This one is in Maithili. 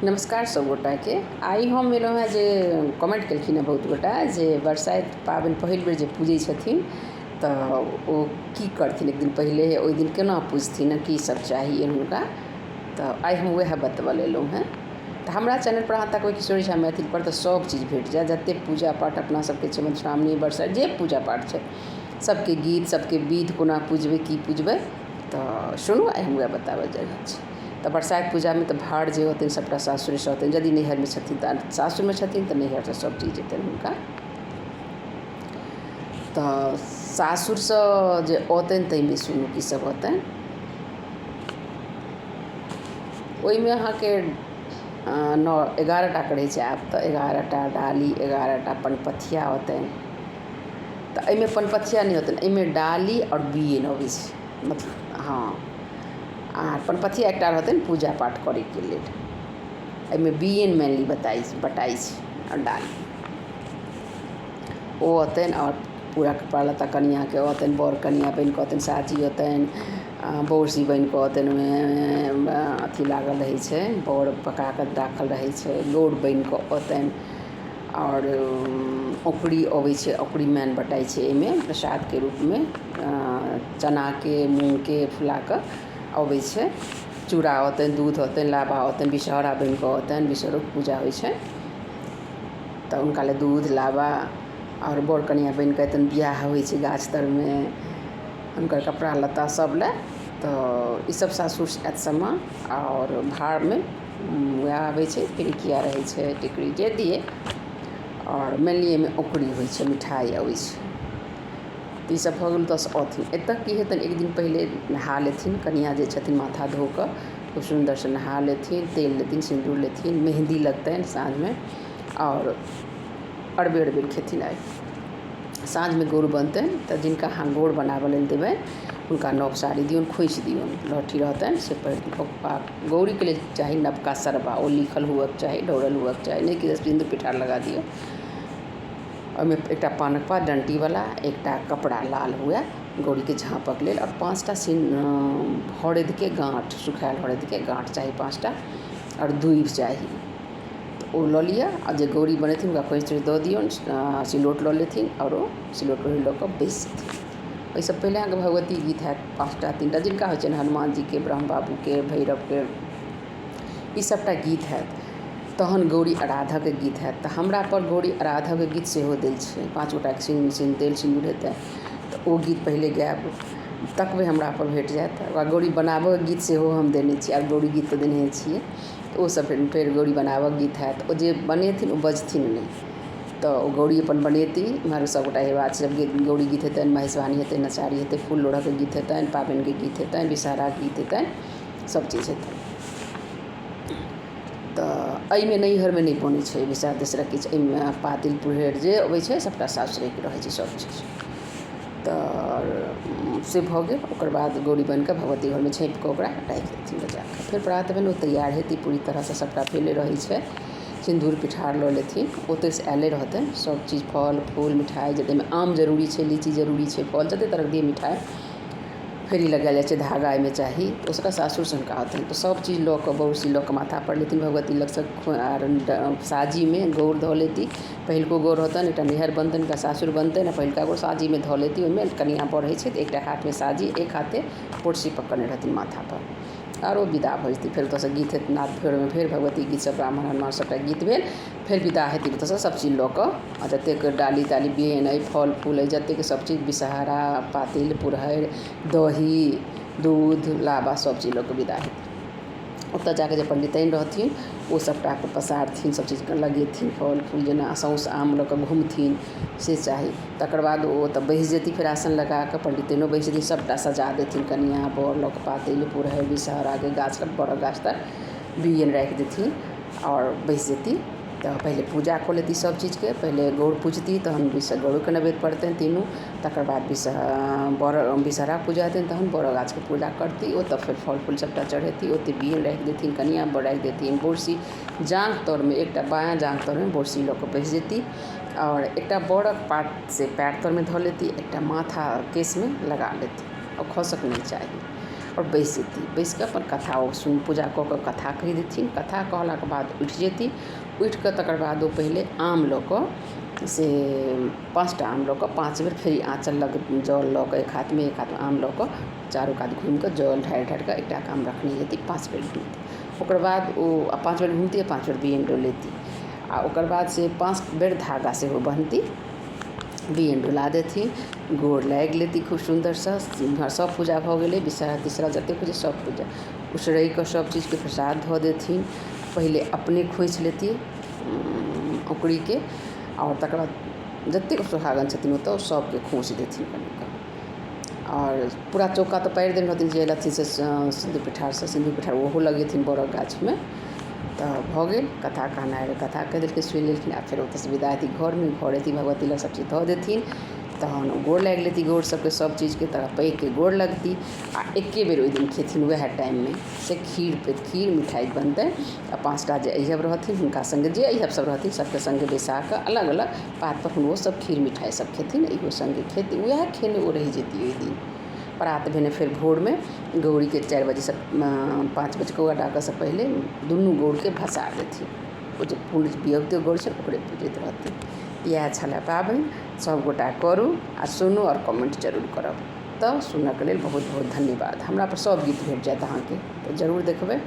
नमस्कार सब गोटाके। आइ हम एलहुँ हेँ जे कमेंट केलखिन हेँ बहुत गोटा जे बरसाइत पाबनि पहिल बेर जे पूजै छथिन तऽ ओ की करथिन एक दिन पहिले, ओहि दिन केना पूजथिन, की सब चाहिए हुनका। तऽ आइ हम वएह बतबऽ लेल एलहुँ हेँ। तऽ हमरा चैनलपर अहाँ तकबै किशोरी झा मैथिलपर तऽ सब चीज भेट जायत, जतेक पूजा पाठ अपना सबके छै, मधुश्रावणी बरसाइत जे पूजा पाठ छै सबके गीत सबके विध, कोना पूजबै की पूजबै, तऽ सुनू आइ हम वएह बताबऽ जा रहल छी। तऽ बरसाइत पूजामे तऽ भार जे होतनि सबटा सासुरेसँ होतनि, यदि नैहरमे छथिन तऽ सासुरमे छथिन तऽ नैहरसँ सब चीज एतनि हुनका। तऽ सासुरसँ जे औतनि ताहिमे सुनू की सब औतनि। ओहिमे अहाँके 9 11 टाके रहै छै आब तऽ 11टा डाली 11टा पनपथिया औतनि। तऽ एहिमे पनपथिया नहि औतनि, एहिमे डाली आओर बियैन अबै छै, मतलब हँ, आ पनपथिया एकटा रहतनि पूजा पाठ करैके लेल। एहिमे बियैन मेनली बटाइ छै आओर डाली ओ औतनि। आओर पूरा कपड़ा लत्ता कनिआँके औतनि, बर कनिआँ बनि कऽ औतनि, साजी औतनि, बौरसी बनि कऽ औतनि, ओहिमे अथी लागल रहै छै, बड़ पका कऽ राखल रहै छै, गौर बनि कऽ औतनि। आओर औकड़ी अबै छै, औकड़ी मैन बटाइ छै एहिमे प्रसादके रूपमे, चनाके मूँगके फुला कऽ अबै छै। चूड़ा औतनि, दूध औतनि, लाबा औतनि, विषहरा बनि कऽ औतनि, विषहरोके पूजा होइ छै तऽ हुनका लए दूध लाबा। आओर बर कनिआँ बनि कऽ एतनि, बियाह होइ छै गाछ तरमे, हुनकर कपड़ा लत्ता सब लए। तऽ ईसब सासुरसँ आयत सामान। आओर भारमे वएह आबै छै, पिरिकिया रहै छै, टिकरी जे दियै। आओर मेनली एहिमे औकड़ी होइ छै, मिठाइ अबै छै। तऽ ईसब भऽ गेल। दस औथिन एतऽ की हेतनि, एक दिन पहिले नहा लेथिन कनिआँ जे छथिन, माथा धो कऽ खूब सुन्दरसँ नहा लेथिन, तेल लेथिन, सिन्दूर लेथिन, मेहन्दी लगतनि साँझमे आओर अरबे अरबैन खेथिन। आइ साँझमे गौर बनतनि तऽ जिनका अहाँ गौर बनाबऽ लेल देबनि हुनका नव साड़ी दियौन, खोँइछ दियौन, लहठी रहतनि से पहिर। गौरीके लेल चाही नवका सरबा, ओ लिखल हुअके चाही, ढौरल हुअके चाही, नहि कि सिन्दूर पिठार लगा दियौ। ओहिमे एकटा पानक पात डंटीवला, एकटा कपड़ा लाल हुए गौरीके झाँपक लेल, आओर 5टा हरदिके गाँठ, सुखायल हरदिके गाँठ चाही 5टा, आओर दूभि चाही। तऽ ओ लऽ लिअ आ जे गौरी बनेथिन हुनका खोँइछ तोँइछ दऽ दियौन, सिलौट लऽ लेथिन आओर ओ सिलौट लोढ़ी लऽ कऽ बैस जेथिन। ओहिसँ पहिले अहाँके भगवती गीत हैत 5टा 3टा, जिनका होइ छनि, हनुमानजीके, ब्रह्म बाबूके, भैरवके, ई सबटा गीत हैत। तहन गौरी आराधकके गीत हैत। तऽ हमरा पर गौरी आराधकके गीत सेहो देल छै, 5 गोटाके तेल सिन्दूर हेतै तऽ ओ गीत पहिले गायब, तकबै हमरा पर भेट जायत। ओकरा गौरी बनाबऽके गीत सेहो हम देने छी, आब गौरी गीत तऽ देने छियै, तऽ ओ सब फेर गौरी बनाबऽके गीत हैत। ओ जे बनेथिन ओ बजथिन नहि, तऽ ओ गौरी अपन बनेती, एम्हर सबगोटा हेबाक छै। गौरी गीत हेतनि, महेशवाणी हेतै, नचारी हेतै, फूल लोढ़ऽके गीत हेतनि, पाबनिके गीत हेतनि, विषहराके गीत हेतनि, सब चीज हेतनि। तऽ एहिमे नैहरमे नहि बनै छै विषहरा तेसरा किछु, एहिमे पातिल पुरहरि जे अबै छै सबटा सासुरेके रहै छै सब चीज। तऽ से भऽ गेल। ओकर बाद गौरी बनिकऽ भगवती घरमे झाँपि कऽ ओकरा राखि देथिन बजाकऽ। फेर प्रात भेने ओ तैयार हेती पूरी तरहसँ, सबटा भेले रहै छै, सिन्दूर पिठार लऽ लेथिन, ओतहिसँ आयले रहतनि सब चीज, फल फूल मिठाइ, जतेकमे आम जरूरी छै, लीची जरूरी छै, फल जतेक तरहके दियै, मिठाइ फेरी लगायल जाइ छै, धागा एहिमे चाही, ओ सबटा सासुरसँ हुनका औतनि। तऽ सब चीज लऽ कऽ बौरसी लऽ कऽ माथापर लेथिन भगवती लगसँ, आर साजीमे गौर धऽ लेती, पहिलको गौर रहतनि, एकटा नैहर बनतनि, एकटा सासुर बनतनि, आ पहिलका गौर साजीमे धऽ लेती। ओहिमे कनिआँ बढ़ै छै तऽ एकटा हाथमे साजी, एक हाथे पोरसी पकड़ने रहथिन माथापर, आओर ओ विदा भऽ जेतै। फेर ओतऽसँ गीत हेतै, नाद फेरमे फेर भगवती गीत सब, ब्राह्मण हनुमान सबटा गीत भेल, फेर विदा हेती ओतऽसँ सब चीज लऽ कऽ, आ जतेक डाली ताली बियैन अइ, फल फूल अइ, जतेक सब चीज, विषहरा पातिल पुरहरि दही दूध लाबा सब चीज लऽ कऽ विदा हेती। ओतऽ जाकऽ जे पण्डिताइन रहथिन ओ सबटाके पसारथिन, सब चीजके लगेथिन, फल फूल जेना सौँस आम लऽ कऽ घुमथिन से चाही। तकर बाद ओ ओतऽ बैस जेती, फेर आसन लगाकऽ पण्डिताइनो बैस जेथिन, सबटा सजा देथिन कनिआँ बर लऽ कऽ पातिल पुरहरि विषहराके गाछ लग, बड़क गाछ तर बियैन राखि देथिन आओर बैस जेती। तऽ पहिले पूजा कऽ लेती सब चीजके, पहिले गौर पूजती, तहन गौरोके नैवेद्य पड़तनि तीनू, तकर बाद विषहरा पूजा हेतनि, तहन बड़ गाछके पूजा करती। ओतऽ फेर फल फूल सबटा चढ़ेती, ओतऽ बियैन राखि देथिन, कनिआँ बर राखि देथिन, बोरसी जाँघ तरमे, एकटा बायाँ जाँघ तरमे बोरसी लऽ कऽ बैस जेती, आओर एकटा बड़क पात से पएर तरमे धऽ लेती, एकटा माथा केशमे लगा लेती, ओ खसक नहि चाही। आओर बैसि जेती। बैसि कऽ अपन कथा ओ सुनि पूजा कऽ कऽ कथा कहि देथिन। कथा कहलाके बाद उठि जेती। उठि कऽ तकर बाद ओ पहिले आम लऽ कऽ से 5टा आम लऽ कऽ 5 बेर फेर आँचल लग जल लऽ कऽ एक हाथमे आम लऽ कऽ चारू कात घूमि कऽ जल ढारि ढारि कऽ एकटाके आम रखने जेती, 5 बेर घुमती। ओकर बाद ओ 5 बेर घुमती आ 5 बेर बियैन डोलेती आ ओकर बाद से 5 बेर धागा सेहो बन्हती, बियैन डोला देथिन, गोर लागि लेती खूब सुन्दरसँ। सब पूजा भऽ गेलै, विषहरा तिसहरा जतेक होइ छै सब पूजा उसरगि कऽ सब चीजके प्रसाद धऽ देथिन। पहिले अपने खोँइछ लेती औङ्कुरीके आओर तकर बाद जतेक सोहागन छथिन ओतऽ सबके खोँइछ देथिन कनिकऽ। आओर पूरा चौका तऽ पारि देने रहथिन जे अथीसँ सिन्दूर पिठारसँ सिन्दूर पिठार ओहो लगेथिन बड़क गाछमे। तऽ भऽ गेल कथा कहनाइ, कथा कहि देलखिन, सुनि लेलखिन आ फेर ओतऽसँ विदा हेती घरमे। घर अयती भगवती लग सब चीज धऽ देथिन, तहन गोर लागि लेती गौर सबके सब चीजके, तकर पैघके गोर लगती आ एके बेर ओहि दिन खेथिन वएह टाइममे से खीर, खीर मिठाइ बनतै आ 5टा जे अहियब रहथिन हुनका सङ्गे जे अहियब सब रहथिन सबके सङ्गे बैसा कऽ अलग अलग पातपर हुनको सब खीर मिठाइ सब खेथिन, इहो सङ्गे खेती वएह खेने ओ रहि जेती ओहि दिन। प्रात भेने फेर भोरमे गौरीके 4 बजेसँ 5 बजे कौआ डाकऽसँ पहिले दुनू गौरके भसा देथिन। ओ जे पूर्ण बियौते गौर छै ओकरे पूजैत रहथिन। इएह छलै पाबनि। सभगोटा करू आ सुनू आओर कमेन्ट जरूर करब। तऽ सुनऽके लेल बहुत बहुत धन्यवाद। हमरा पर सब गीत भेट जायत अहाँके, तऽ जरूर देखबै।